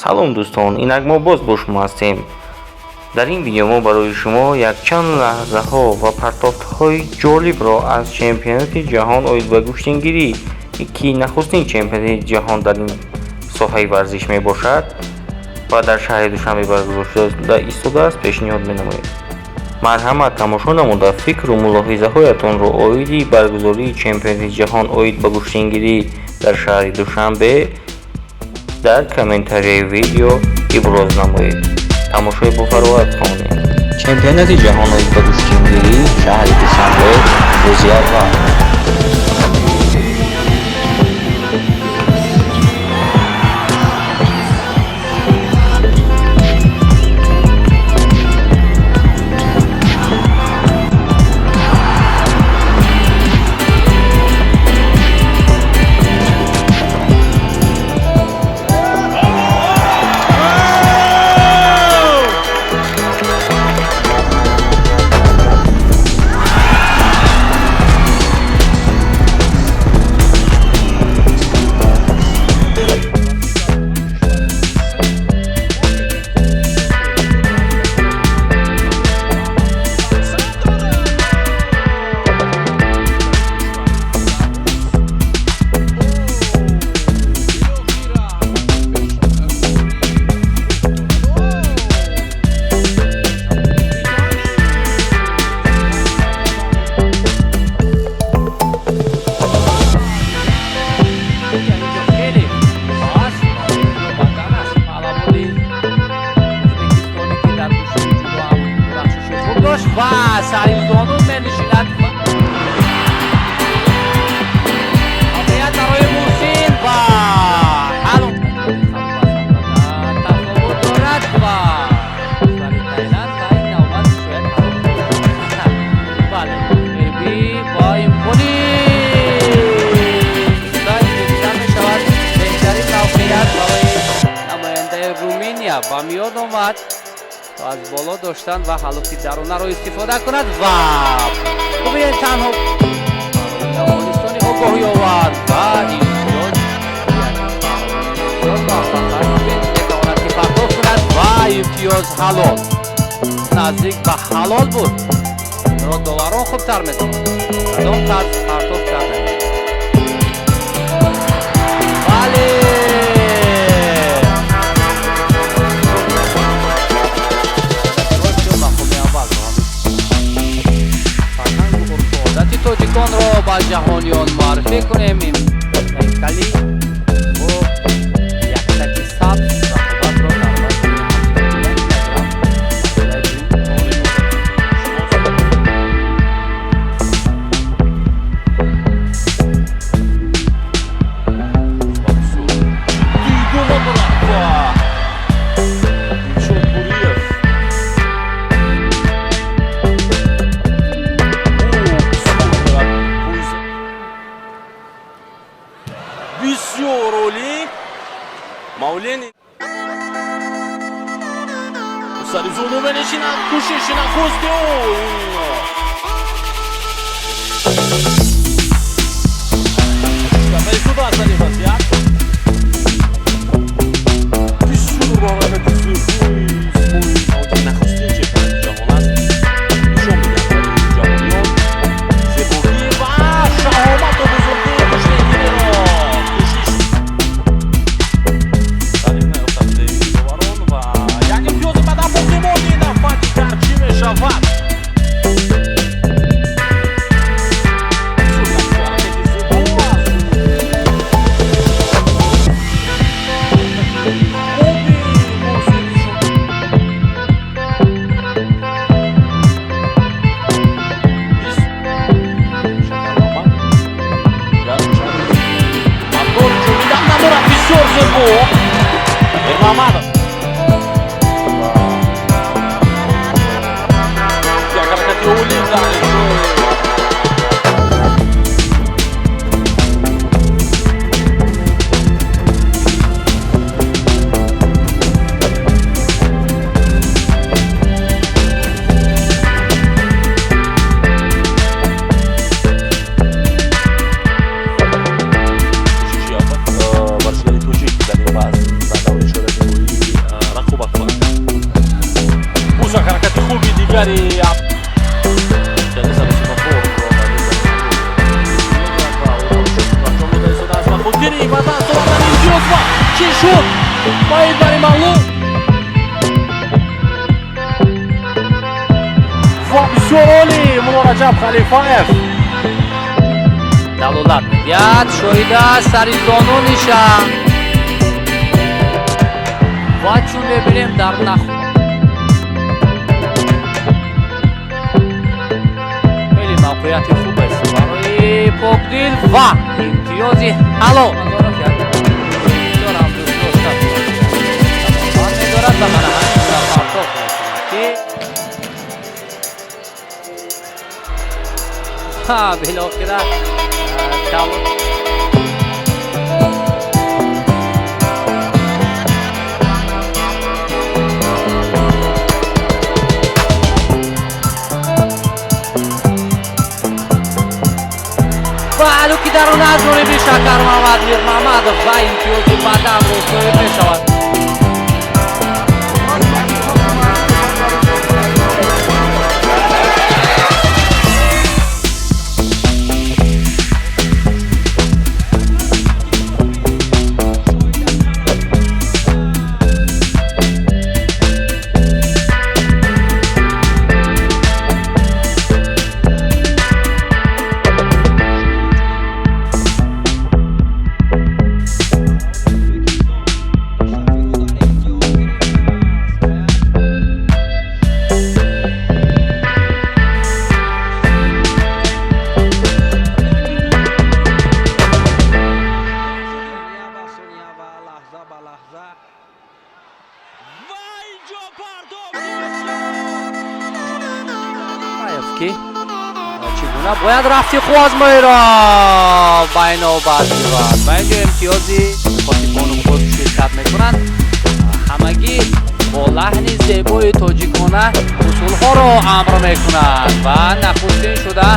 Салом дӯстон, инак мо боз бо шумо ҳастем. Дар ин видео мо барои шумо якчанд лаҳзаҳо ва партофтҳои ҷолибро аз чемпионати ҷаҳон оид ба гӯштингирӣ, ки нахустин чемпионати ҷаҳон дар ин соҳаи варзиш мебошад ва дар шаҳри Душанбе баргузор шуда истодааст, пешниҳод менамоем. Марҳамат тамошо намуда фикру мулоҳизаҳоятонро оиди баргузории чемпионати ҷаҳон оид ба гӯштингирӣ дар шаҳри Душанбе дар комментарияи видео иброз намоед. Тамошои бофароғат хонед. Чемпионати ҷаҳон оид ба гӯштингирӣ, шаҳри Душанбе, рӯзи аввал. Ва саризону менишинад. Воқеият барои Муҳсин ва тафовут дорад ва кишвари Таиланд ва ин навбат шояд бале эрби бо имкони дида мешавад. Беҳтарин мавқеият барои намояндаи Руминия ба миён омад аз боло доштан ва ҳалуфи дарунаро истифода кунад ва бубинед танҳо Афғонистони огоҳӣ овард ва имтиёз метавонад ки партоф кунад ва имтиёз ҳалол наздик ба ҳалол буд. Инро доварон хубтар медонанд кадом тарз партоф кардан. Бале, тоҷиконро ба ҷаҳониён муаррифӣ кунем. Кали бо яктаки сабз рақобатро дар вазни 71 килограмм. Бисёр олӣ Мавлени сари зону менишинад. Кӯшиши нахусти ӯ карда истодааст дар ин вазъият. Бисёр ҳаракати зебои Исмоил. Нахустин чемпионати ҷаҳон аст, нишон медиҳад барои ҷаҳониён зебогӣ ва шаҳомату бузургии гӯштингириро. Кӯшиш ва як имтиёзи бадан боқӣ монд. Ин дафъа дигар чӣ мешавад? Бисёр зебо Эрмамадов. Як ҳаракати олӣ дар иҷрои кӯшиши аввал варзишгари тоҷик дар ин вазн дар давраи чорабиниҳои Шуд боид бари мағлуб ва бисёр олӣ Мулло Раҷаб Халифаев далолат медиҳад. Шоҳида сари зону нишаст ва чун мебинем, дар нах хеле мавқеияти хуб аст барои Покдил ва имтиёзи ҳалол. Назоров як бисёр ҳам дӯстдошта медорад ва мана ҳамин партофт мекунад, ки билохира ва алуки дарун аз ҷониби Шакар Муҳаммад Мирмаҳмадов ва имтиёзи баданро соҳиб мешавад. Ки чӣ гуна бояд рафти хуазмоиро байнобат гирад ва инҷо имтиёзи котибону худ ширкат мекунанд. Ҳамагӣ бо лаҳни зебои тоҷикона усулҳоро амр мекунанд ва нахустин шуда